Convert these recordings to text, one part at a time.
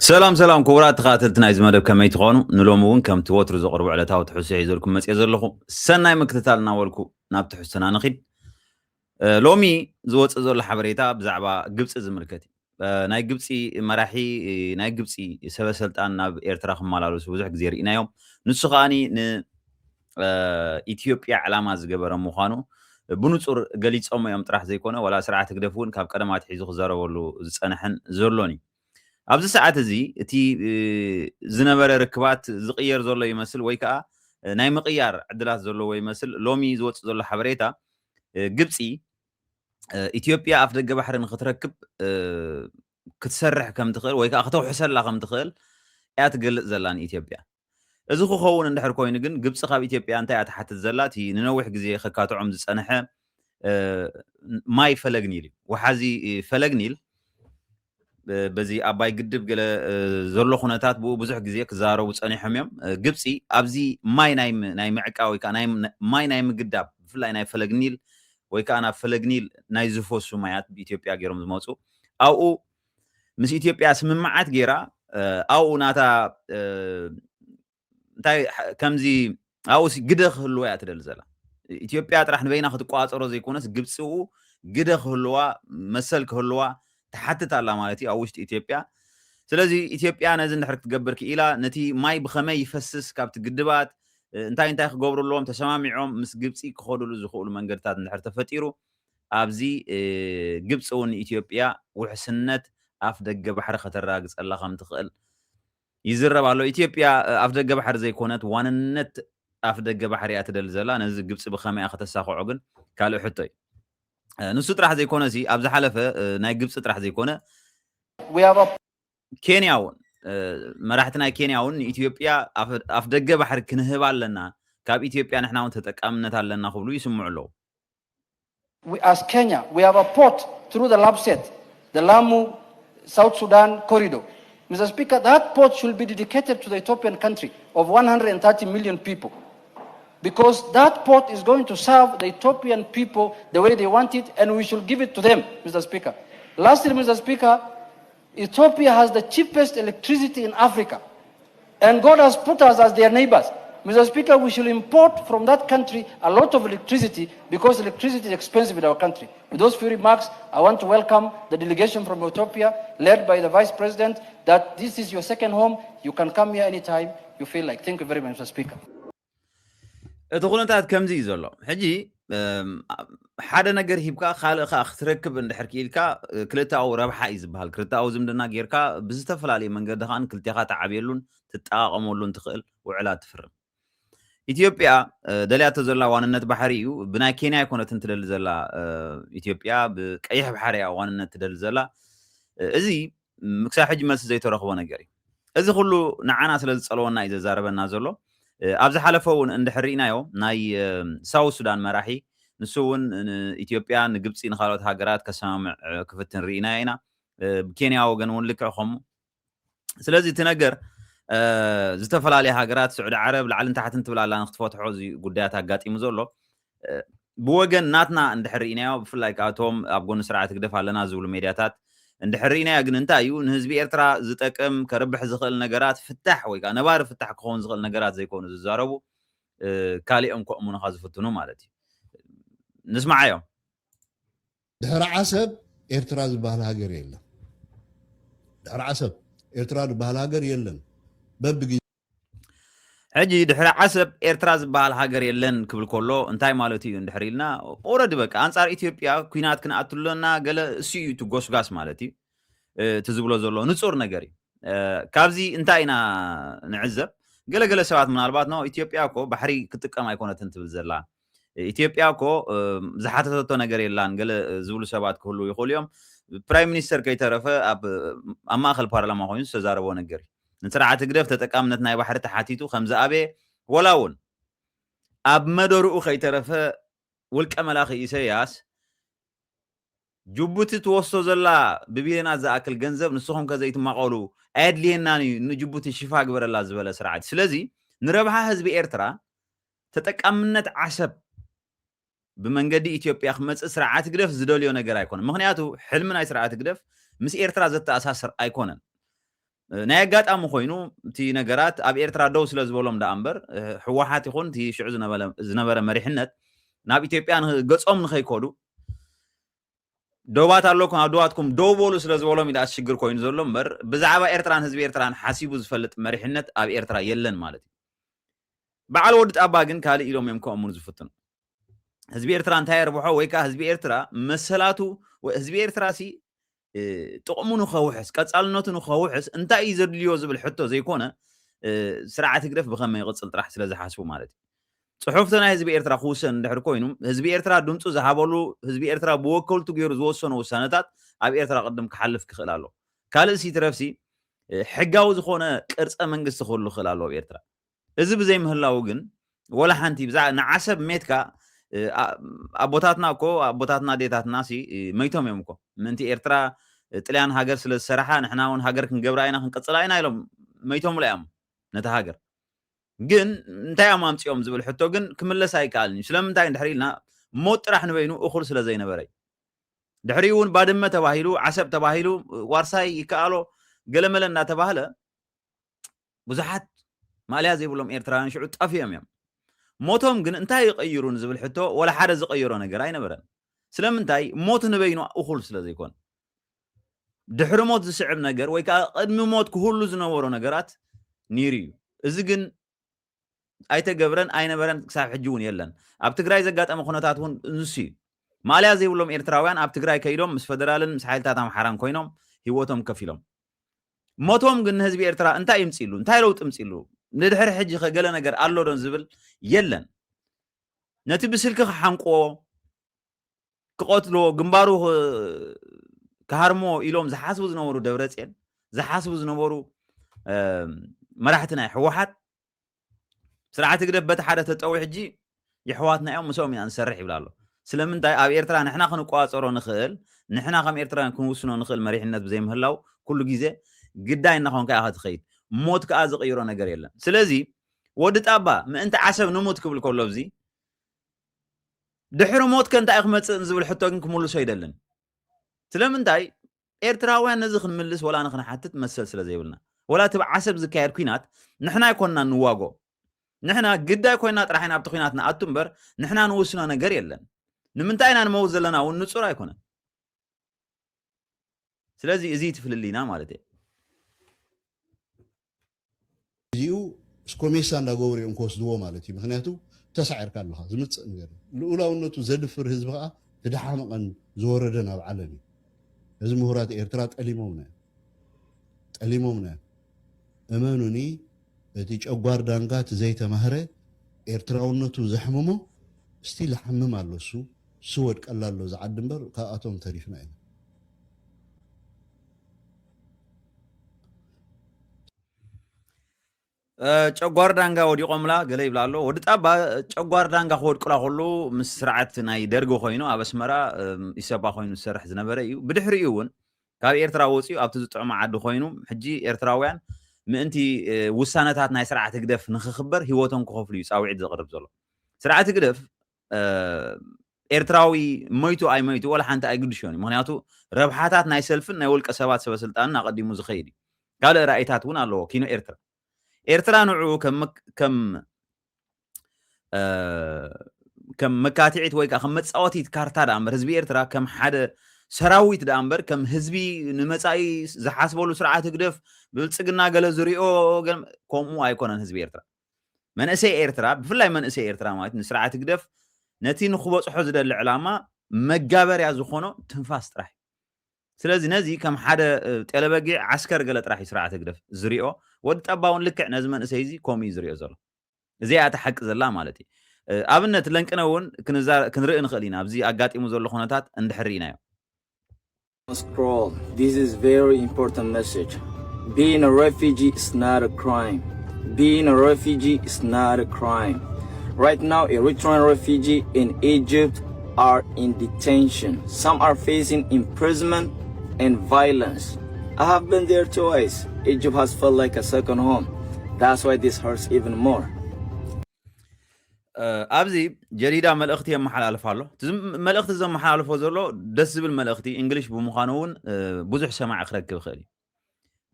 ሰላም ሰላም ክቡራት ተኸታተልቲ ናይዚ መደብ ከመይ ትኾኑ? ንሎሚ እውን ከምቲ ወትሩ ዘቕርቦ ዕለታዊ ትሕዝቶ ሒዘልኩም መፅየ ዘለኹ። ሰናይ ምክትታል እናበልኩ ናብ ትሕዝቶና ንኺድ። ሎሚ ዝወፅእ ዘሎ ሓበሬታ ብዛዕባ ግብፂ ዝምልከት እዩ። ናይ ግብፂ መራሒ፣ ናይ ግብፂ ሰበ ሰልጣን ናብ ኤርትራ ክመላለሱ ብዙሕ ግዜ ርኢናዮም። ንሱ ከዓኒ ንኢትዮጵያ ዕላማ ዝገበረ ምዃኑ ብንፁር ገሊፆም እዮም ጥራሕ ዘይኮነ፣ ዋላ ስርዓት ህግደፍ እውን ካብ ቀደም ኣትሒዙ ክዛረበሉ ዝፀንሐን ዘሎን እዩ። ኣብዚ ሰዓት እዚ እቲ ዝነበረ ርክባት ዝቕየር ዘሎ ይመስል፣ ወይ ከዓ ናይ ምቕያር ዕድላት ዘለዎ ይመስል። ሎሚ ዝወፅእ ዘሎ ሓበሬታ ግብፂ ኢትዮጵያ ኣፍ ደገ ባሕሪ ንክትረክብ ክትሰርሕ ከም ትኽእል ወይ ከዓ ክተውሕሰላ ከም ትኽእል እያ ትገልፅ ዘላ ንኢትዮጵያ። እዚ ክኸውን እንድሕር ኮይኑ ግን ግብፂ ካብ ኢትዮጵያ እንታይ እያ ትሓትት ዘላ? እቲ ንነዊሕ ግዜ ከካትዖም ዝፀንሐ ማይ ፈለግ ኒል እዩ። ወሓዚ ፈለግ ኒል በዚ ኣባይ ግድብ ገለ ዘሎ ኩነታት ብኡ ብዙሕ ግዜ ክዛረቡ ፀኒሖም እዮም። ግብፂ ኣብዚ ማይ ናይ ምዕቃ ወይ ከዓ ማይ ናይ ምግዳብ ብፍላይ ናይ ፈለግ ኒል ወይ ከዓ ናብ ፈለግ ኒል ናይ ዝፈሱ ማያት ብኢትዮጵያ ገይሮም ዝመፁ ኣብኡ ምስ ኢትዮጵያ ስምምዓት ገይራ ኣብኡ ናታ እንታይ ከምዚ ኣብኡ ግደ ክህልዋ እያ ትደሊ ዘላ። ኢትዮጵያ ጥራሕ ንበይና ክትቆፃፀሮ ዘይኮነስ ግብፂ ኡ ግደ ክህልዋ መሰል ክህልዋ ትሓትት ኣላ ማለት እዩ ኣብ ውሽጢ ኢትዮጵያ። ስለዚ ኢትዮጵያ ነዚ እንድሕር ክትገብር ክኢላ ነቲ ማይ ብኸመይ ይፈስስ ካብቲ ግድባት እንታይ እንታይ ክገብሩ ኣለዎም ተሰማሚዖም ምስ ግብፂ ክኸዱሉ ዝኽእሉ መንገድታት እንድሕር ተፈጢሩ ኣብዚ ግብፂ እውን ንኢትዮጵያ ውሕስነት ኣፍ ደገ ባሕሪ ከተረጋግፀላ ከም ትኽእል ይዝረብ ኣሎ። ኢትዮጵያ ኣፍ ደገ ባሕሪ ዘይኮነት ዋንነት ኣፍ ደገ ባሕሪ እያ ትደሊ ዘላ። ነዚ ግብፂ ብኸመይ እያ ከተሳኽዖ ግን ካልእ ሕቶ እዩ። ንሱ ጥራሕ ዘይኮነ ሲ ኣብ ዝሓለፈ ናይ ግብፂ ጥራሕ ዘይኮነ ኬንያ እውን መራሕቲ ናይ ኬንያ እውን ንኢትዮጵያ ኣፍ ደገ ባሕሪ ክንህብ ኣለና፣ ካብ ኢትዮጵያ ንሕና እውን ተጠቃምነት ኣለና ክብሉ ይስምዑ ኣለዉ። We, as Kenya, we have a port through the Lapset, the Lamu, South Sudan corridor. Mister Speaker, that port should be dedicated to the Ethiopian country of one hundred thirty million people. Because that port is going to serve the Ethiopian people the way they want it, and we should give it to them, Mister Speaker. Lastly, Mister Speaker, Ethiopia has the cheapest electricity in Africa. And God has put us as their neighbors. Mister Speaker, we should import from that country a lot of electricity because electricity is expensive in our country. With those few remarks, I want to welcome the delegation from Ethiopia, led by the Vice President, that this is your second home. You can come here anytime you feel like. Thank you very much, Mister Speaker. እቲ ኩነታት ከምዚ እዩ ዘሎ ሕጂ ሓደ ነገር ሂብካ ካልእ ከዓ ክትረክብ እንድሕር ክኢልካ ክልተኣዊ ረብሓ እዩ ዝበሃል። ክልተኣዊ ዝምድና ጌርካ ብዝተፈላለየ መንገዲ ከዓ ክልቴኻ ትዓብየሉን ትጠቃቀመሉን ትኽእል ውዕላት ትፍርም። ኢትዮጵያ ደልያቶ ዘላ ዋንነት ባሕሪ እዩ። ብናይ ኬንያ ኣይኮነትን ትደሊ ዘላ ኢትዮጵያ፣ ብቀይሕ ባሕሪ እያ ዋንነት ትደሊ ዘላ። እዚ ክሳብ ሕጂ መልሲ ዘይተረኽቦ ነገር እዩ። እዚ ኩሉ ንዓና ስለ ዝፀልወና እዩ ዘዛረበና ዘሎ። ኣብ ዝሓለፈ እውን እንድሕር ርኢናዮ ናይ ሳውት ሱዳን መራሒ ንሱ እውን ንኢትዮጵያ ንግብፂ ንካልኦት ሃገራት ከሰማምዕ ክፍትን ርኢናዮ ኢና። ብኬንያ ወገን እውን ልክዕ ከምኡ። ስለዚ እቲ ነገር ዝተፈላለየ ሃገራት ስዑዲ ዓረብ ላዕልን ታሕትን ትብል ኣላ ንክትፈትሖ እዚ ጉዳያት ኣጋጢሙ ዘሎ ብወገን ናትና እንድሕር ርኢናዮ ብፍላይ ካብቶም ኣብ ጎኒ ስርዓት ህግደፍ ኣለና ዝብሉ ሜድያታት እንድሕር ርኢናዮ ግን እንታይ እዩ ንህዝቢ ኤርትራ ዝጠቅም ከርብሕ ዝኽእል ነገራት ፍታሕ ወይ ከዓ ነባሪ ፍታሕ ክኸውን ዝኽእል ነገራት ዘይኮኑ ዝዛረቡ ካሊኦም ከእምኑኻ ዝፍትኑ ማለት እዩ። ንስማዓዮም። ድሕሪ ዓሰብ ኤርትራ ዝበሃል ሃገር የለን። ድሕሪ ዓሰብ ኤርትራ ዝበሃል ሃገር የለን። በብጊዜ ሕጂ ድሕሪ ዓሰብ ኤርትራ ዝበሃል ሃገር የለን ክብል ከሎ እንታይ ማለት እዩ እንድሕር ኢልና ኦረዲ በቃ ኣንጻር ኢትዮጵያ ኩናት ክንኣቱ ኣለና ገለ እሱ እዩ እቲ ጎስጋስ ማለት እዩ። እቲ ዝብሎ ዘሎ ንጹር ነገር እዩ። ካብዚ እንታይ ኢና ንዕዘብ? ገለገለ ሰባት ምናልባት ነው ኢትዮጵያ እኮ ባሕሪ ክትጥቀም ኣይኮነትን ትብል ዘላ ኢትዮጵያ እኮ ዝሓተተቶ ነገር የላን ገለ ዝብሉ ሰባት ክህሉ ይኽእሉ እዮም። ፕራይም ሚኒስተር ከይተረፈ ኣብ ማእኸል ፓርላማ ኮይኑ ዝተዛረቦ ነገር እዩ። ንስርዓት ህግደፍ ተጠቃምነት ናይ ባሕሪ ተሓቲቱ ከም ዝኣበየ ወላ እውን ኣብ መደርኡ ከይተረፈ ውልቀ መላኺ ኢሰያስ ጅቡቲ ትወስዶ ዘላ ብቢልዮናት ዝኣክል ገንዘብ ንስኹም ከዘይትማቐሉ ኣየድልየናን እዩ ንጅቡቲ ሽፋ ግበረላ ዝበለ ስርዓት ስለዚ ንረብሓ ህዝቢ ኤርትራ ተጠቃምነት ዓሰብ ብመንገዲ ኢትዮጵያ ክመፅእ ስርዓት ግደፍ ዝደልዮ ነገር ኣይኮነን። ምክንያቱ ሕልሚ ናይ ስርዓት ግደፍ ምስ ኤርትራ ዘተኣሳስር ኣይኮነን። ናይ ኣጋጣሚ ኮይኑ እቲ ነገራት ኣብ ኤርትራ ደው ስለ ዝበሎም ደኣ እምበር፣ ህወሓት ይኹን እቲ ሽዑ ዝነበረ መሪሕነት ናብ ኢትዮጵያ ገጾም ንኸይከዱ፣ ደባት ኣለኩም፣ ኣብ ደባትኩም ደው በሉ ስለ ዝበሎም ኢዳ ሽግር ኮይኑ ዘሎ እምበር፣ ብዛዕባ ኤርትራን ህዝቢ ኤርትራን ሓሲቡ ዝፈልጥ መሪሕነት ኣብ ኤርትራ የለን ማለት እዩ። በዓል ወዲ ጣባ ግን ካልእ ኢሎም እዮም ከእምኑ ዝፍትኑ። ህዝቢ ኤርትራ እንታይ የርብሖ? ወይ ከዓ ህዝቢ ኤርትራ መሰላቱ፣ ህዝቢ ኤርትራ ሲ ጥቕሙ ንኸውሕስ፣ ቀጻልነቱ ንኸውሕስ እንታይ እዩ ዘድልዮ ዝብል ሕቶ ዘይኮነ፣ ስርዓት ህግደፍ ብኸመይ ይቕጽል ጥራሕ ስለ ዝሓስቡ ማለት እዩ። ጽሑፍቲ ናይ ህዝቢ ኤርትራ ክውሰን እንድሕር ኮይኑ፣ ህዝቢ ኤርትራ ድምፁ ዝሃበሉ፣ ህዝቢ ኤርትራ ብወከልቱ ገይሩ ዝወሰኖ ውሳነታት ኣብ ኤርትራ ቅድም ክሓልፍ ክኽእል ኣሎ። ካልእ ሲ ትረፍሲ ሕጋዊ ዝኾነ ቅርጸ መንግስቲ ክህሉ ክኽእል ኣሎ ኣብ ኤርትራ። እዚ ብዘይምህላው ግን ወላ ሓንቲ ብዛ ንዓሰብ ሜትካ ኣቦታትና እኮ ኣቦታትና ኣዴታትና ሲ መይቶም እዮም እኮ ምእንቲ ኤርትራ ጥልያን ሃገር ስለ ዝሰራሓ ንሕና እውን ሃገር ክንገብራ ኢና ክንቅፅላ ኢና ኢሎም መይቶምላ እዮም ነቲ ሃገር። ግን እንታይ እዮም ኣምፂኦም ዝብል ሕቶ ግን ክምለስ ኣይከኣልን እዩ። ስለምንታይ እንድሕር ኢልና ሞት ጥራሕ ንበይኑ እኹል ስለ ዘይነበረ እዩ። ድሕሪኡ እውን ባድመ ተባሂሉ ዓሰብ ተባሂሉ ዋርሳይ ይከኣሎ ገለመለ እናተባህለ ብዙሓት ማእለያ ዘይብሎም ኤርትራውያን ሽዑ ጠፊኦም እዮም። ሞቶም ግን እንታይ ይቐይሩ ንዝብል ሕቶ ወላ ሓደ ዝቐየሮ ነገር ኣይነበረን። ስለምንታይ? ሞት ንበይኑ እኹል ስለ ዘይኮነ። ድሕሪ ሞት ዝስዕብ ነገር ወይ ከዓ ቅድሚ ሞት ክህሉ ዝነበሮ ነገራት ነይሩ እዩ። እዚ ግን ኣይተገብረን ኣይነበረን፣ ክሳብ ሕጂ እውን የለን። ኣብ ትግራይ ዘጋጠመ ኩነታት እውን ንሱ እዩ። ማእለያ ዘይብሎም ኤርትራውያን ኣብ ትግራይ ከይዶም ምስ ፈደራልን ምስ ሓይልታት ኣምሓራን ኮይኖም ህይወቶም ከፊሎም። ሞቶም ግን ንህዝቢ ኤርትራ እንታይ ይምፅሉ? እንታይ ለውጢ ምፅሉ? ንድሕሪ ሕጂ ከ ገለ ነገር ኣሎ ዶ ዝብል የለን። ነቲ ብስልኪ ክሓንቅዎ፣ ክቐትልዎ፣ ግንባሩ ክሃርሞ ኢሎም ዝሓስቡ ዝነበሩ ደብረፅዮን፣ ዝሓስቡ ዝነበሩ መራሕቲ ናይ ህወሓት፣ ስርዓት ህግደፍ በቲ ሓደ ተጠዊ ሕጂ የሕዋትና እዮም ምስኦም ኢና ንሰርሕ ይብል ኣሎ። ስለምንታይ? ኣብ ኤርትራ ንሕና ክንቋፀሮ ንኽእል፣ ንሕና ከም ኤርትራውያን ክንውስኖ ንኽእል መሪሕነት ብዘይምህላው ኩሉ ግዜ ግዳይ እናኾንካ ኢኻ ትኸይድ። ሞት ከኣ ዝቕይሮ ነገር የለን። ስለዚ ወዲ ጣባ ምእንቲ ዓሰብ ንሙት ክብል ከሎ ኣብዚ ድሕሪ ሞት ከ እንታይ ክመፅእ ዝብል ሕቶ ግን ክምልሶ ይደልን። ስለምንታይ? ኤርትራውያን ነዚ ክንምልስ ወላ ንክንሓትት መሰል ስለ ዘይብልና፣ ወላ እቲ ብዓሰብ ዝካየድ ኲናት ንሕና ኣይኮንና ንዋጎ። ንሕና ግዳይ ኮይና ጥራሕ ኢና ኣብቲ ኲናት ንኣቱ እምበር ንሕና ንውስኖ ነገር የለን። ንምንታይ ኢና ንመውት ዘለና እውን ንጹር ኣይኮነን። ስለዚ እዚ እቲ ፍልልይና ማለት እየ። እዚኡ እስኮሜሳ እንዳገበሩ እዮም ክወስድዎ ማለት እዩ። ምክንያቱ ተሳዒርካ ኣለኻ ዝምፅእ ነገር እዩ። ልኡላውነቱ ዘድፍር ህዝቢ ከዓ ትድሓመቐን ዝወረደ ናብ ዓለም እዩ። እዚ ምሁራት ኤርትራ ጠሊሞምና እዮም። ጠሊሞምና እዮም። እመኑኒ፣ እቲ ጨጓር ዳንጋ እቲ ዘይተማህረ ኤርትራውነቱ ዘሕምሞ እስቲ ልሓምም ኣሎ እሱ እሱ ወድቀላ ኣሎ ዝዓዲ እምበር ካብኣቶም ተሪፍና ኢና። ጨጓር ዳንጋ ወዲቆምላ ገለ ይብላ ኣሎ። ወዲ ጣባ ጨጓር ዳንጋ ክወድቁላ ከሉ ምስ ስርዓት ናይ ደርጊ ኮይኑ ኣብ ኣስመራ ኢሰፓ ኮይኑ ዝሰርሕ ዝነበረ እዩ። ብድሕሪኡ እውን ካብ ኤርትራ ወፂኡ ኣብቲ ዝጥዕሞ ዓዲ ኮይኑ ሕጂ ኤርትራውያን ምእንቲ ውሳነታት ናይ ስርዓት ህግደፍ ንክኽበር ህይወቶም ክኸፍሉ እዩ ፃውዒት ዘቕርብ ዘሎ። ስርዓት ህግደፍ ኤርትራዊ መይቱ ኣይመይቱ ወላ ሓንቲ ኣይግድሾን እዩ። ምክንያቱ ረብሓታት ናይ ሰልፍን ናይ ውልቀ ሰባት ሰበ ስልጣንን ኣቐዲሙ ዝኸይድ እዩ። ካልእ ራእይታት እውን ኣለዎ ኪኖ ኤርትራ። ኤርትራ ንዕኡ ከም ከም ከም መካትዒት ወይ ከዓ ከም መፃወቲት ካርታ ደኣ እምበር ህዝቢ ኤርትራ ከም ሓደ ሰራዊት ደኣ እምበር ከም ህዝቢ ንመፃኢ ዝሓስበሉ ስርዓት ህግደፍ ብልፅግና ገለ ዝሪኦ ከምኡ ኣይኮነን ህዝቢ ኤርትራ። መንእሰይ ኤርትራ ብፍላይ መንእሰይ ኤርትራ ማለት ንስርዓት ህግደፍ ነቲ ንክበፅሖ ዝደሊ ዕላማ መጋበርያ ዝኾኖ ትንፋስ ጥራሕ እዩ። ስለዚ ነዚ ከም ሓደ ጤለበጊዕ ዓስከር ገለ ጥራሕ እዩ ስርዓት ህግደፍ ዝሪኦ። ወዲ ጠባ እውን ልክዕ ነዚ መንእሰይ እዚ ከምኡ እዩ ዝሪኦ ዘሎ። እዚኣ እያ እታ ሓቂ ዘላ ማለት እዩ። ኣብነት ለንቅነ እውን ክንርኢ ንኽእል ኢና። ኣብዚ ኣጋጢሙ ዘሎ ኩነታት እንድሕር ርኢናዮ። Scroll. This is very important message. Being a refugee is not a crime. Being a refugee is not a crime. Right now, Eritrean refugee in Egypt are in detention. Some are facing imprisonment and violence. I have been there twice. Egypt has felt like a second home. That's why this hurts even more. ኣብዚ ጀዲዳ መልእኽቲ የመሓላልፍ ኣሎ። እቲ መልእኽቲ ዘመሓላልፎ ዘሎ ደስ ዝብል መልእኽቲ እንግሊሽ ብምዃኑ እውን ብዙሕ ሰማዒ ክረክብ ይኽእል እዩ።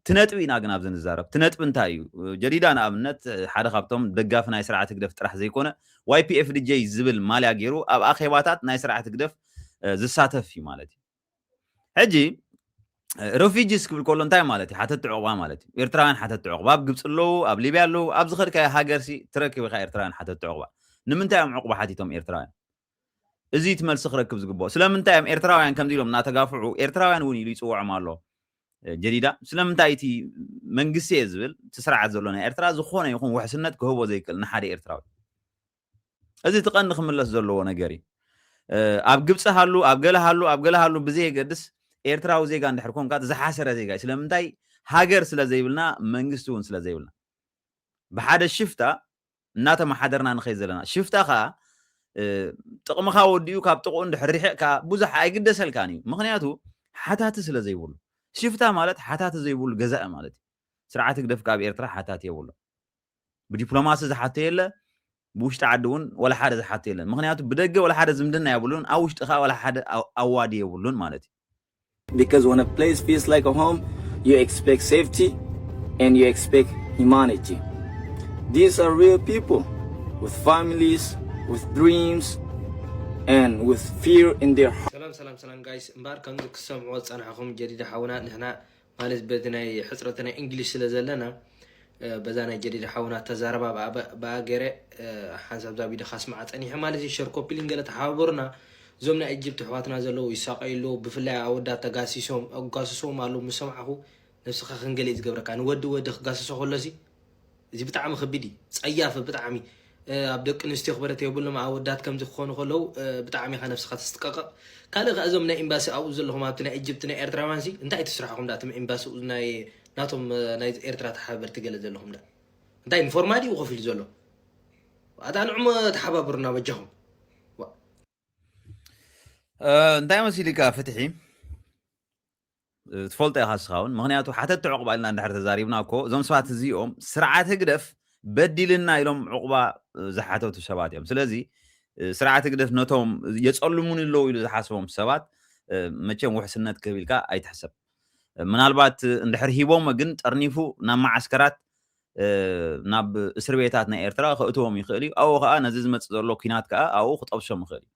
ትነጥቢ ኢና ግን ኣብዚ ንዛረብ። ትነጥቢ እንታይ እዩ? ጀዲዳ ንኣብነት ሓደ ካብቶም ደጋፊ ናይ ስርዓት ህግደፍ ጥራሕ ዘይኮነ ዋይ ፒ ኤፍ ዲ ጀይ ዝብል ማልያ ገይሩ ኣብ ኣኼባታት ናይ ስርዓት ህግደፍ ዝሳተፍ እዩ ማለት እዩ። ሕጂ ረፊጂስ ክብል ከሎ እንታይ ማለት እዩ? ሓተቲ ዕቑባ ማለት እዩ። ኤርትራውያን ሓተቲ ዕቑባ ኣብ ግብፂ ኣለዉ፣ ኣብ ሊብያ ኣለዉ። ኣብ ዝኸድካዮ ሃገርሲ ትረክብ ኢኻ ኤርትራውያን ሓተቲ ዕቑባ። ንምንታይ እዮም ዕቑባ ሓቲቶም ኤርትራውያን? እዚ እቲ መልሲ ክረክብ ዝግብኦ። ስለምንታይ እዮም ኤርትራውያን ከምዚ ኢሎም እናተጋፍዑ፣ ኤርትራውያን እውን ኢሉ ይፅውዖም ኣሎ ጀዲዳ። ስለምንታይ እቲ መንግስቲ እየ ዝብል እቲ ስርዓት ዘሎ ናይ ኤርትራ ዝኾነ ይኹን ውሕስነት ክህቦ ዘይክእል ንሓደ ኤርትራዊ? እዚ እቲ ቀንዲ ክምለስ ዘለዎ ነገር እዩ። ኣብ ግብፂ ሃሉ፣ ኣብ ገለ ሃሉ፣ ኣብ ገለ ሃሉ ብዘየገድስ ኤርትራዊ ዜጋ እንድሕር ኮንካ ዝሓሰረ ዜጋ እዩ። ስለምንታይ? ሃገር ስለ ዘይብልና፣ መንግስቲ እውን ስለ ዘይብልና። ብሓደ ሽፍታ እናተመሓደርና ንኸይድ ዘለና። ሽፍታ ከዓ ጥቕምኻ ወዲኡ ካብ ጥቕኡ እንድሕር ርሒቕካ ብዙሕ ኣይግደሰልካን እዩ። ምኽንያቱ ሓታቲ ስለ ዘይብሉ። ሽፍታ ማለት ሓታቲ ዘይብሉ ገዛኢ ማለት እዩ። ስርዓት ህግደፍ ካብ ኤርትራ ሓታቲ የብሉ። ብዲፕሎማሲ ዝሓቶ የለ፣ ብውሽጢ ዓዲ እውን ወላ ሓደ ዝሓቶ የለን። ምኽንያቱ ብደገ ወላ ሓደ ዝምድና የብሉን፣ ኣብ ውሽጢ ከዓ ወላ ሓደ ኣዋዲ የብሉን ማለት እዩ። Because when a place feels like a home, you expect safety and you expect humanity. These are real people with families, with dreams, and with fear in their heart. ሰላም ሰላም ሰላም ጋይስ፣ እምበኣር ከምዚ ክሰምዕዎ ዝጸናሕኹም ጀዲድ ሓውና፣ ንሕና ማለት በዚ ናይ ሕጽረት ናይ እንግሊሽ ስለ ዘለና፣ በዛ ናይ ጀዲድ ሓውና ተዛረባ ብኣ ገይረ ሓንሳብ እዛ ቪድዮ ካስምዓ ጸኒሐ ማለት እዩ። ሸር ኮፒ ሊንክ ገለ ተሓባበሩና። እዞም ናይ ኢጅፕት ኣሕዋትና ዘለዉ ይሳቐዩ ኣለዉ። ብፍላይ ኣወዳት ተጋሲሶም ኣጓስስዎም ኣለዉ ምስ ሰማዕኹ ነብስኻ ክንገለ እዩ ዝገብረካ። ንወዲ ወዲ ክጋስሶ ከሎሲ እዚ ብጣዕሚ ከቢድ እዩ፣ ጸያፍ ብጣዕሚ። ኣብ ደቂ ኣንስትዮ ክብረት የብሎም፣ ኣወዳት ከምዚ ክኾኑ ከለዉ ብጣዕሚ ኢኻ ነብስኻ ተስጥቀቐቕ። ካልእ ከኣ እዞም ናይ ኤምባሲ ኣብኡ ዘለኹም ኣብቲ ናይ ኢጅፕት ናይ ኤርትራውያን ሲ እንታይ ትስራሕኹም ዳ እቶም ኤምባሲ ናይ ናቶም ናይ ኤርትራ ተሓባበርቲ ገለ ዘለኹም ዳ እንታይ ኢንፎርማ ድዩ ኮፍ ኢሉ ዘሎ? ኣታ ንዕሞ ተሓባበሩና በጃኹም። እንታይ መሲልካ ፍትሒ ትፈልጦ ኢኻ እስኻ እውን። ምኽንያቱ ሓተቲ ዕቑባ ኢልና እንድሕር ተዛሪብና እኮ እዞም ሰባት እዚኦም ስርዓት ህግደፍ በዲልና ኢሎም ዕቑባ ዝሓተቱ ሰባት እዮም። ስለዚ ስርዓት ህግደፍ ነቶም የጸልሙኒ ኣለዉ ኢሉ ዝሓስቦም ሰባት መቸም ውሕስነት ክህብ ኢልካ ኣይትሕሰብ። ምናልባት እንድሕር ሂቦሞ ግን ጠርኒፉ ናብ መዓስከራት ናብ እስር ቤታት ናይ ኤርትራ ከእትዎም ይኽእል እዩ። ኣብኡ ከዓ ነዚ ዝመጽእ ዘሎ ኲናት ከዓ ኣብኡ ክጠብሶም ይኽእል እዩ።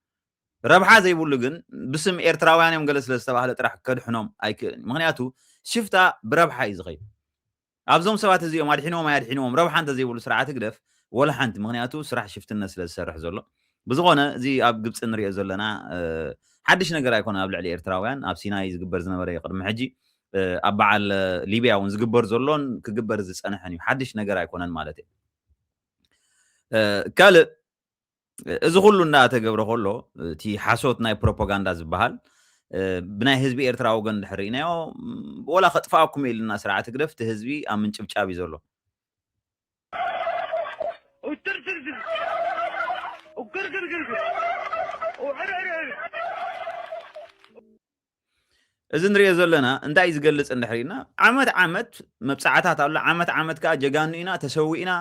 ረብሓ ዘይብሉ ግን ብስም ኤርትራውያን እዮም ገለ ስለ ዝተባህለ ጥራሕ ከድሕኖም ኣይክእልን። ምኽንያቱ ሽፍታ ብረብሓ እዩ ዝኸይድ። ኣብዞም ሰባት እዚኦም ኣድሒንዎም ኣያድሒንዎም ረብሓ እንተዘይብሉ ስርዓት ህግደፍ ወላ ሓንቲ። ምኽንያቱ ስራሕ ሽፍትነት ስለ ዝሰርሕ ዘሎ። ብዝኾነ እዚ ኣብ ግብፂ ንሪኦ ዘለና ሓድሽ ነገር ኣይኮነ ኣብ ልዕሊ ኤርትራውያን። ኣብ ሲናይ ዝግበር ዝነበረ እዩ ቅድሚ ሕጂ። ኣብ በዓል ሊብያ እውን ዝግበር ዘሎን ክግበር ዝፀንሐን እዩ። ሓድሽ ነገር ኣይኮነን ማለት እዩ። ካልእ እዚ ኩሉ እንዳተገብረ ከሎ እቲ ሓሶት ናይ ፕሮፓጋንዳ ዝበሃል ብናይ ህዝቢ ኤርትራ ወገን ድሕር ርኢናዮ ወላ ከጥፋኣኩም ኢልና ስርዓት ህግደፍ እቲ ህዝቢ ኣብ ምንጭብጫብ እዩ ዘሎ። እዚ ንሪኦ ዘለና እንታይ እዩ ዝገልፅ እንድሕር ኢልና ዓመት ዓመት መብፃዕታት ኣሎ። ዓመት ዓመት ከዓ ጀጋኑ ኢና ተሰዊእና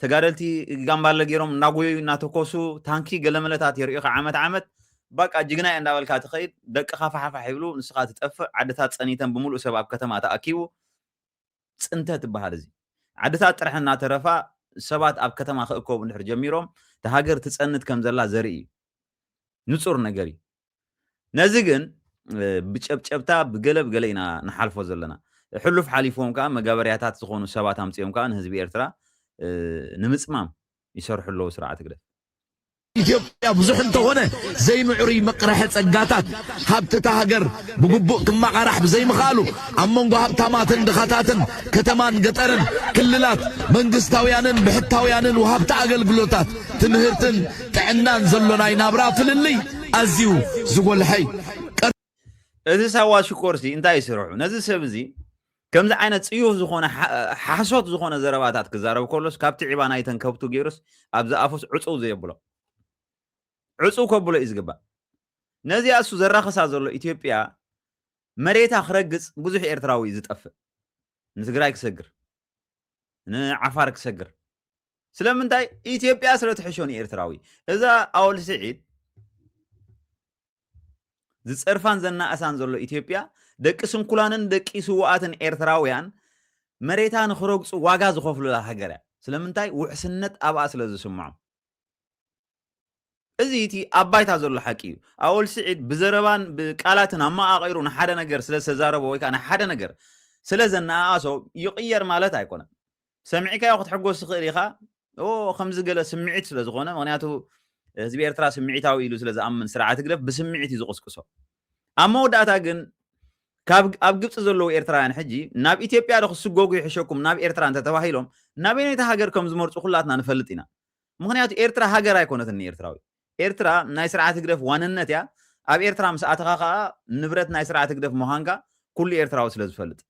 ተጋደልቲ ጋምባለ ገይሮም እናጎየዩ እናተኮሱ ታንኪ ገለመለታት የርእዩካ ዓመት ዓመት ባቃ ጅግና እየ እንዳበልካ ትኸይድ። ደቅኻ ፋሕፋሕ ይብሉ፣ ንስኻ ትጠፍእ። ዓድታት ፀኒተን ብምሉእ ሰብ ኣብ ከተማ ተኣኪቡ ፅንተት ትበሃል። እዚ ዓድታት ጥራሕ እናተረፋ ሰባት ኣብ ከተማ ክእከቡ እንድሕር ጀሚሮም እታ ሃገር ትፀንት ከም ዘላ ዘርኢ እዩ። ንፁር ነገር እዩ። ነዚ ግን ብጨብጨብታ ብገለ ብገለ ኢና ንሓልፎ ዘለና። ሕሉፍ ሓሊፍዎም ከዓ መጋበርያታት ዝኾኑ ሰባት ኣምፅኦም ከዓ ንህዝቢ ኤርትራ ንምፅማም ይሰርሑ ኣለዉ ስርዓት ህግደፍ። ኢትዮጵያ ብዙሕ እንተኾነ ዘይምዕሩይ መቕረሐ ጸጋታት ሃብትታ ሃገር ብግቡእ ክመቓራሕ ብዘይምኽኣሉ ኣብ መንጎ ሃብታማትን ድኻታትን ከተማን ገጠርን ክልላት መንግስታውያንን ብሕታውያንን ወሃብቲ ኣገልግሎታት ትምህርትን ጥዕናን ዘሎ ናይ ናብራ ፍልልይ ኣዝዩ ዝጎልሐ እዩ። እዚ ሳዋ ሽኮርሲ እንታይ ይስርሑ ነዚ ሰብ እዚ ከምዚ ዓይነት ጽዩፍ ዝኾነ ሓሶት ዝኾነ ዘረባታት ክዛረብ ከሎስ ካብቲ ዒባ ናይተን ከብቱ ገይሩስ ኣብዚ ኣፉስ ዕጹው ዘየብሎ ዕጹው ከብሎ እዩ ዝግባእ። ነዚኣ እሱ ዘራኸሳ ዘሎ ኢትዮጵያ መሬታ ክረግጽ ብዙሕ ኤርትራዊ እዩ ዝጠፍእ። ንትግራይ ክሰግር ንዓፋር ክሰግር ስለምንታይ ኢትዮጵያ ስለ ትሕሾ ንኤርትራዊ እዛ ኣወል ስዒድ ዝጸርፋን ዘናእሳን ዘሎ ኢትዮጵያ ደቂ ስንኩላንን ደቂ ስውኣትን ኤርትራውያን መሬታ ንኽረግፁ ዋጋ ዝኸፍሉላ ሃገር እያ። ስለምንታይ? ውሕስነት ኣብኣ ስለ ዝስምዖም። እዚ እቲ ኣብ ባይታ ዘሎ ሓቂ እዩ። ኣወል ስዒድ ብዘረባን ብቃላትን ኣመቓቒሩ ንሓደ ነገር ስለ ዝተዛረቦ ወይ ከዓ ንሓደ ነገር ስለ ዘነኣኣሶ ይቕየር ማለት ኣይኮነን። ሰሚዕካዮ ክትሕጎስ ትኽእል ኢኻ። ኦ፣ ከምዚ ገለ ስምዒት ስለ ዝኾነ፣ ምኽንያቱ ህዝቢ ኤርትራ ስምዒታዊ ኢሉ ስለ ዝኣምን ስርዓት ህግደፍ ብስምዒት እዩ ዝቕስቅሶ። ኣብ መወዳእታ ግን ካብ ኣብ ግብፂ ዘለዉ ኤርትራውያን ሕጂ ናብ ኢትዮጵያ ዶ ክስጎጉ ይሕሸኩም ናብ ኤርትራ እንተተባሂሎም ናበይነይቲ ሃገር ከም ዝመርፁ ኩላትና ንፈልጥ ኢና። ምኽንያቱ ኤርትራ ሃገር ኣይኮነትን ንኤርትራዊ። ኤርትራ ናይ ስርዓት ህግደፍ ዋንነት እያ። ኣብ ኤርትራ ምስ ኣተኻ ከዓ ንብረት ናይ ስርዓት ህግደፍ ምዃንካ ኩሉ ኤርትራዊ ስለ ዝፈልጥ።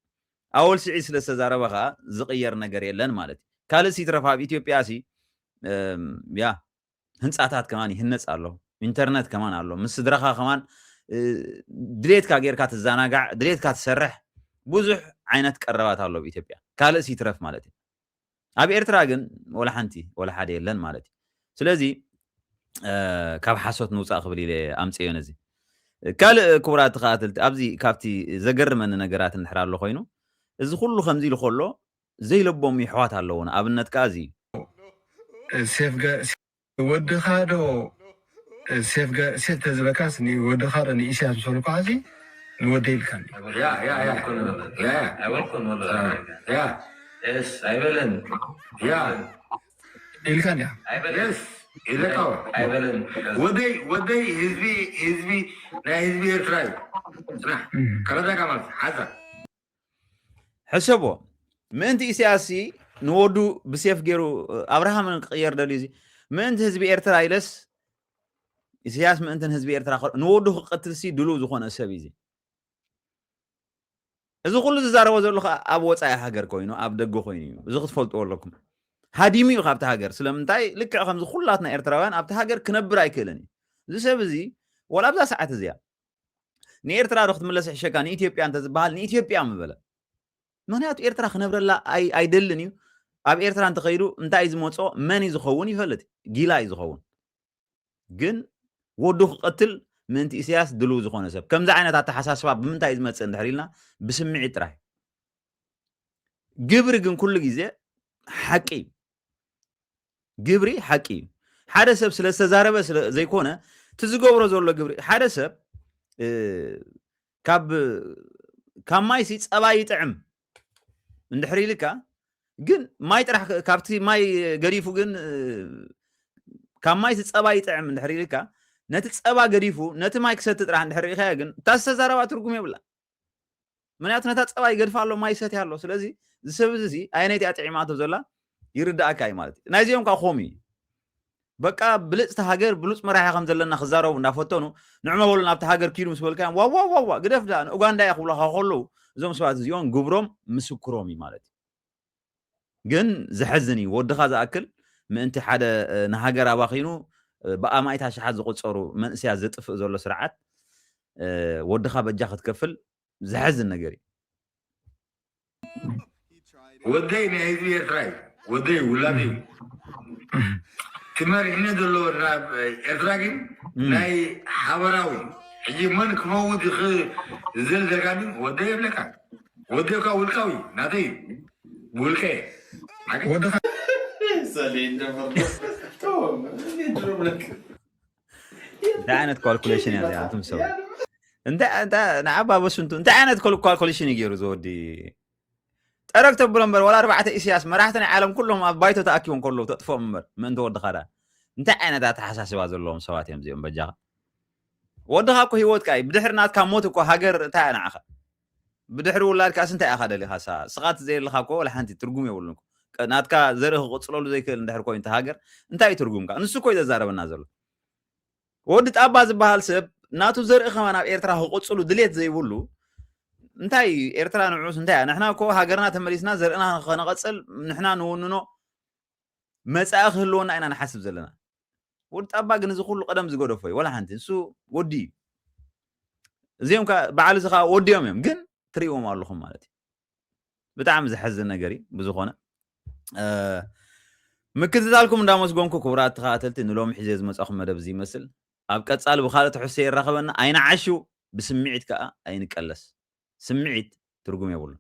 ኣወል ስዒድ ስለ ዝተዛረበ ከዓ ዝቕየር ነገር የለን ማለት እዩ። ካልእ ሲትረፍ ኣብ ኢትዮጵያ ሲ ያ ህንፃታት ከማን ይህነፅ ኣሎ፣ ኢንተርነት ከማን ኣሎ፣ ምስ ስድራኻ ከማን ድሌትካ ጌርካ ትዘናጋዕ፣ ድሌትካ ትሰርሕ፣ ብዙሕ ዓይነት ቀረባት ኣሎ ኣብ ኢትዮጵያ። ካልእ ሲትረፍ ማለት እዩ። ኣብ ኤርትራ ግን ወላ ሓንቲ ወላ ሓደ የለን ማለት እዩ። ስለዚ ካብ ሓሶት ንውፃእ ክብል ኢለ ኣምፅዮ ነዚ። ካልእ ክቡራት ተኸታተልቲ፣ ኣብዚ ካብቲ ዘገርመኒ ነገራት እንድሕር ኣሎ ኮይኑ፣ እዚ ኩሉ ከምዚ ኢሉ ከሎ ዘይለቦም ይሕዋት ኣለዉ። ንኣብነት ከኣ እዚ እዩ። ወድኻ ዶ ሴፍ ተዝበካስ ወድኻ ዶ ንኢሳያስ ምስ በልኳ እዚ ንወደይ ኢልካኒ። ኣይበለን ኢልካኒ። ወደይ ወደይ ህዝቢ ህዝቢ ናይ ህዝቢ ኤርትራ እዩ። ጽናሕ ከረዳካ ማለት ሓዛ ሕሰቦ ምእንቲ ኢሳያስ ንወዱ ብሴፍ ገይሩ ኣብርሃምን ክቕየር ደልዩ እዚ ምእንቲ ህዝቢ ኤርትራ ኢለስ ኢሳያስ ምእንትን ህዝቢ ኤርትራ ንወዱ ክቀትልሲ ድሉ ዝኾነ ሰብ እዚ እዚ ኩሉ ዝዛረቦ ዘሎ ከዓ ኣብ ወፃኢ ሃገር ኮይኑ ኣብ ደገ ኮይኑ እዩ። እዚ ክትፈልጥዎ ኣለኩም። ሃዲሙ እዩ ካብቲ ሃገር። ስለምንታይ ልክዕ ከምዚ ኩላትና ኤርትራውያን ኣብቲ ሃገር ክነብር ኣይክእልን እዩ። እዚ ሰብ እዚ ወላ ኣብዛ ሰዓት እዚኣ ንኤርትራ ዶ ክትምለስ ይሕሸካ ንኢትዮጵያ እንተዝበሃል ንኢትዮጵያ ምበለ። ምክንያቱ ኤርትራ ክነብረላ ኣይደልን እዩ። ኣብ ኤርትራ እንተኸይዱ እንታይ እዩ ዝመፅኦ መን እዩ ዝኸውን ይፈልጥ ጊላ እዩ ዝኸውን። ግን ወዱ ክቐትል ምእንቲ ኢሳያስ ድልው ዝኾነ ሰብ ከምዚ ዓይነት ኣተሓሳስባ ብምንታይ እዩ ዝመፅእ እንድሕር ኢልና ብስምዒት ጥራይ። ግብሪ ግን ኩሉ ግዜ ሓቂ እዩ። ግብሪ ሓቂ እዩ። ሓደ ሰብ ስለ ዝተዛረበ ስለ ዘይኮነ እቲ ዝገብሮ ዘሎ ግብሪ ሓደ ሰብ ካብ ካብ ማይሲ ፀባ ይጥዕም እንድሕር ኢልካ ግን ማይ ጥራሕ ካብቲ ማይ ገዲፉ ግን ካብ ማይ እቲ ፀባ ይጥዕም እንድሕር ኢልካ ነቲ ፀባ ገዲፉ ነቲ ማይ ክሰቲ ጥራሕ እንድሕር ርኢኻዮ ግን እታ ዝተዛረባ ትርጉም የብላ። ምክንያቱ ነታ ፀባ ይገድፋ ኣሎ ማይ ይሰትያ ኣሎ። ስለዚ እዚ ሰብ እዚ ኣየነይቲ እያ ጥዒማቶ ዘላ ይርዳእካ እዩ ማለት እዩ። ናይዚኦም ከዓ ኮም እዩ። በቃ ብልፅቲ ሃገር ብሉፅ መራሒ ከም ዘለና ክዛረቡ እንዳፈተኑ ንዕመ በሉ ናብቲ ሃገር ኪዱ ምስ በልካዮም ዋዋዋዋ ግደፍ ዳ ንኡጋንዳ እያ ክብሉካ ከለዉ እዞም ሰባት እዚኦም ግብሮም ምስክሮም እዩ ማለት እዩ። ግን ዘሐዝን እዩ። ወድኻ ዝኣክል ምእንቲ ሓደ ንሃገር ኣባኺኑ ብኣማኢት ኣሽሓት ዝቑጸሩ መንእሰያት ዘጥፍእ ዘሎ ስርዓት ወድኻ በጃ ክትከፍል ዘሐዝን ነገር እዩ። ወደይ ናይ ህዝቢ ኤርትራ እዩ። ወደይ ውላድ እዩ። እቲ መሪሕነት ዘለዎ ናብ ኤርትራ ግን ናይ ሓበራዊ ሕጂ መን ክመውት ይኽእል ዝደሊ ዘጋድም ወደይ የብለካ። ወደይ እኳ ውልቃዊ ናተይ እዩ። ብውልቀ ወድኻ እንታይ ዓይነት ካልኩሌሽን እያ እዚኣ? ኣንቱም ሰብ ንዓባ በስንቱ እንታይ ዓይነት ካልኩሌሽን እዩ ገይሩ ዝወዲ ጠረግ ተብሎ እምበር ዋላ ኣርባዕተ ኢሳያስ መራሕቲ ናይ ዓለም ኩሎም ኣብ ባይቶ ተኣኪቦም ከለዉ ተጥፎም እምበር ምእንቲ ወድኻ ዳ እንታይ ዓይነት ኣተሓሳስባ ዘለዎም ሰባት እዮም እዚኦም በጃኻ? ወድኻ እኮ ህይወትካ እዩ። ብድሕሪ ናትካ ሞት እኮ ሃገር እንታይ እያ ንዓኻ? ብድሕሪ ውላድካስ እንታይ ኢኻ ደሊኻ? ንስኻ እቲ ዘየለኻ እኮ ወላ ሓንቲ ትርጉም የብሉን እኮ። ናትካ ዘርኢ ክቕጽለሉ ዘይክእል እንድሕር ኮይኑ እቲ ሃገር እንታይ እዩ ትርጉምካ? ንሱ እኮ እዩ ዘዛረበና ዘሎ። ወዲ ጣባ ዝበሃል ሰብ ናቱ ዘርኢ ከማን ኣብ ኤርትራ ክቕጽሉ ድሌት ዘይብሉ እንታይ እዩ ኤርትራ ንዑስ እንታይ እያ? ንሕና እኮ ሃገርና ተመሊስና ዘርእና ከነቐጽል ንሕና ንውንኖ መጻኢ ክህልወና ኢና ንሓስብ ዘለና። ወዲ ጣባ ግን እዚ ኩሉ ቀደም ዝገደፎ እዩ። ወላ ሓንቲ ንሱ ወዲ እዩ። እዚኦም ከ በዓል እዚ ከዓ ወዲኦም እዮም ግን ትርእይዎም ኣለኹም ማለት እዩ። ብጣዕሚ ዘሐዝን ነገር እዩ። ብዝኾነ ምክትታልኩም እንዳመስገንኩ ክቡራት ተኸታተልቲ ንሎሚ ሒዘ ዝመጻኹም መደብ እዚ ይመስል። ኣብ ቀጻሊ ብኻልእ ትሕዝቶ የራኸበና። ኣይንዓሹ፣ ብስምዒት ከኣ ኣይንቀለስ። ስምዒት ትርጉም የብሉን።